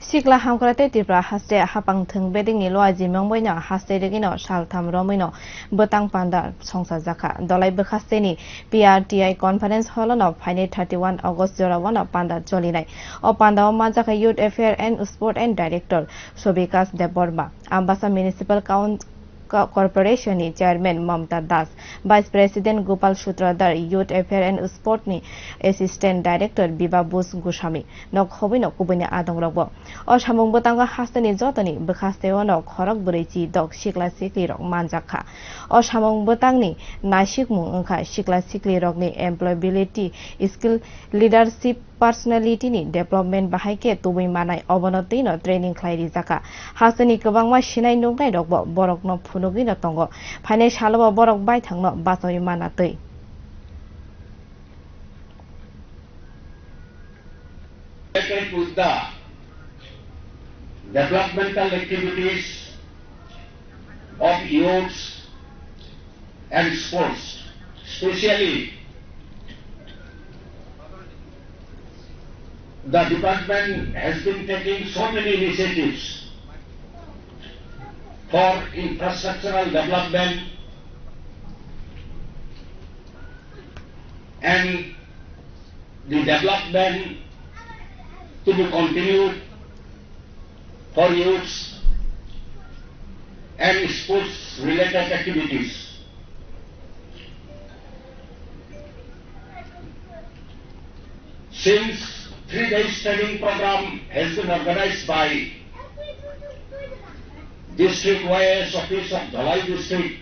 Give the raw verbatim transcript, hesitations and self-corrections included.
Sikla hamkra tei Tripura haste hapang thwng bedekni loaji mungbaino haste rigwino saltham romwino bwtang panda songchajakha. Dolai bwkhasteni P R T I conference hall-o no phainai thirty-one August jorao no panda cholinai. O pandao manjakha Youth Affair and Sport and Director Sobikas Debbarma, Ambasa Municipal Coun-, Co-, Corporation ni Chairman Mamta Das, Vice President Gopal Sutradhar, Youth Affair and Sport ni Assistant Director Biba Bus Goswami, nok hobwi no kubui ni adong rok bo. O samung bwtango hasteni jotoni bwkhasteo no khorok bwrwi chi dok sikla sikli rok manjak kha. O samung bwtangni naisikmung wngkha sikla sikli rokni employability, skill, leadership, personality ni development bahai khe tubui manai obono twino training khlai rijak kha. Hasteni kwbangma sinai nuknai rokbo borokno phunugwino tongo. Phainai salobo borok baithangno bachaui mana twi. Related with the developmental activities of youths and sports, specially the department has been taking so many initiatives for infrastructural development and the development to be continued for youths and sports related activities. Since three days training program has been organized by District Y S Office of Dhalai District,